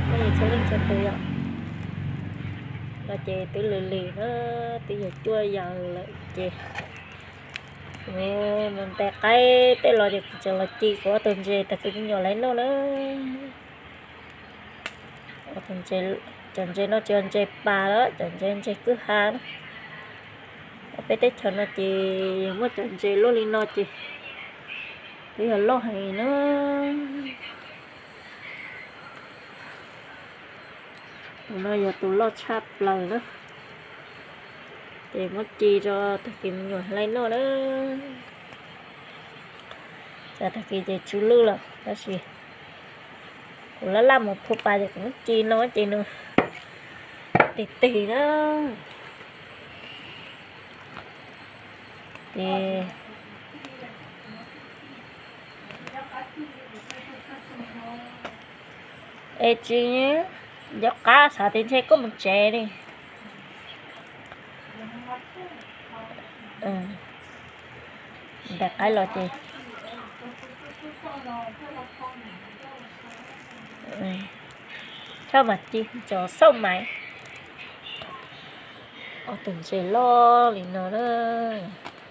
Phooj ywg txhua leej txhua tus yom, no ces twb lwm lwm na, twb yog cuaj yaws lawm ces mus ntes qaib tej los ces kuv tseem los ci kuv ob tug ntses tag kis me nyuam lawv noj na. Cov ntses no tsis yog ntses pas lawm, cov ntses ntses kwj ha na. Peb teb chaws no ces yog muaj cov ntses luaj li no ces twb yog loj heev na. Tus no yog tus loj tshaj plaws na. Ces muab ci rau tag kis me nyuam hlais noj na. Cas tag kis ces tsw lwj lawm tab sis kuv laj laj mus phua pas ces kuv muab ci no ces nws tig tig na. Ces es tsis nco qab xav tias ntshe koj mus tsev li. Ntais qaib los ces txhob mas ci tso xauj maiv. Ob tug ntses loj li no na,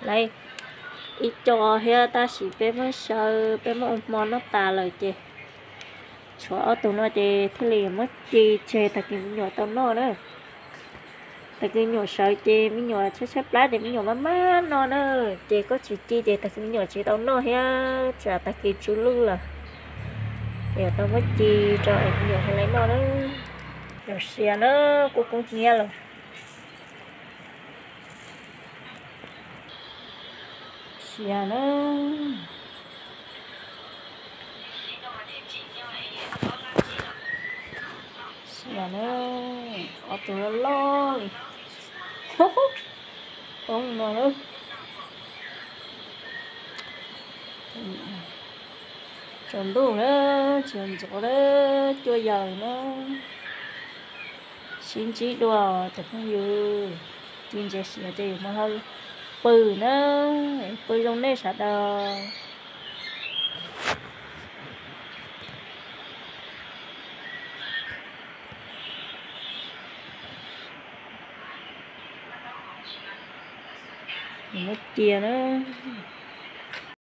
lawv ib co thiab tab sis peb muab xyaw peb muab ua hmo noj tas lawm ces tshuav ob tug no ces thiaj li muab ci tseg tag kis me nyuam tau noj na. Tag kis me nyuam sawv ces me nyuam tshaib tshaib plab ces me nyuam maj maj noj na, ces koj tsis ci ces tag kis me nyuam tsis tau noj thiab tsam tag kis tsw lwj lawm. Ces tau muab ci rau es me nyuam thiaj li noj na. Yog sia na, kub kub hnyiab lawm. Sia na. Sia na, ob tug loj loj li. Poob no na. Tsaus ntuj na, tsaus ntxov na, cuaj yaws na. Sib ntsib dua cov phooj ywg, ci ntses siav ces yus mus hau pw na, pw zoo nej sawv daws. Muab cia na.